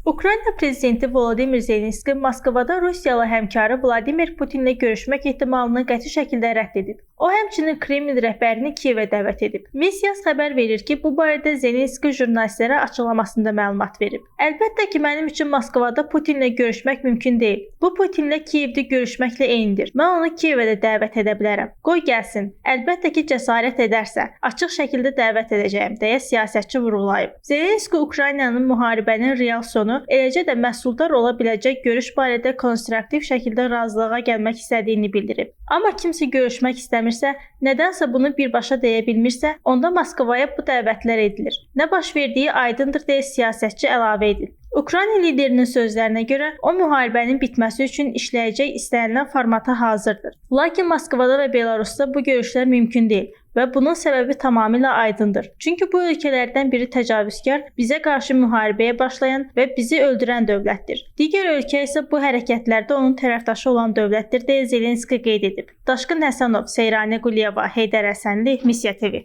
Ukrayna prezidenti Volodimir Zelenski Moskvada Rusiyalı həmkarı Vladimir Putinlə görüşmək ehtimalını qəti şəkildə rədd edib. O, həmçinin Kreml rəhbərini Kiyevə dəvət edib. Missias xəbər verir ki, bu barədə Zelenski jurnalistlərə açıqlamasında məlumat verib. Əlbəttə ki, mənim üçün Moskvada Putinlə görüşmək mümkün deyil. Bu Putinlə Kiyevdə görüşməklə eynidir. Mən onu Kiyevə də dəvət edə bilərəm. Qoy gəlsin. Əlbəttə ki, cəsarət edərsə, açıq şəkildə dəvət edəcəyəm, deyə siyasətçi vurğulayıb. Zelenski Ukraynanın müharibənin real sonu, eləcə də məhsuldar ola biləcək görüş barədə konstruktiv şəkildə razılığa gəlmək istədiyini bildirib. Amma kimsə görüşmək istəmirsə, nədənsə bunu birbaşa deyə bilmirsə, onda Moskvaya bu dəvətlər edilir. Nə baş verdiyi aydındır, deyə siyasətçi əlavə edib. Ukrayna liderinin sözlərinə görə, o müharibənin bitməsi üçün işləyəcək istənilən formata hazırdır. Lakin Moskvada və Belarusda bu görüşlər mümkün deyil və bunun səbəbi tamamilə aydındır. Çünki bu ölkələrdən biri təcavüzkar, bizə qarşı müharibəyə başlayan və bizi öldürən dövlətdir. Digər ölkə isə bu hərəkətlərdə onun tərəfdaşı olan dövlətdir, deyə Zelenski qeyd edib. Daşqın Həsənov, Seyranə Quliyeva, Heydər Həsənli, Missiya TV.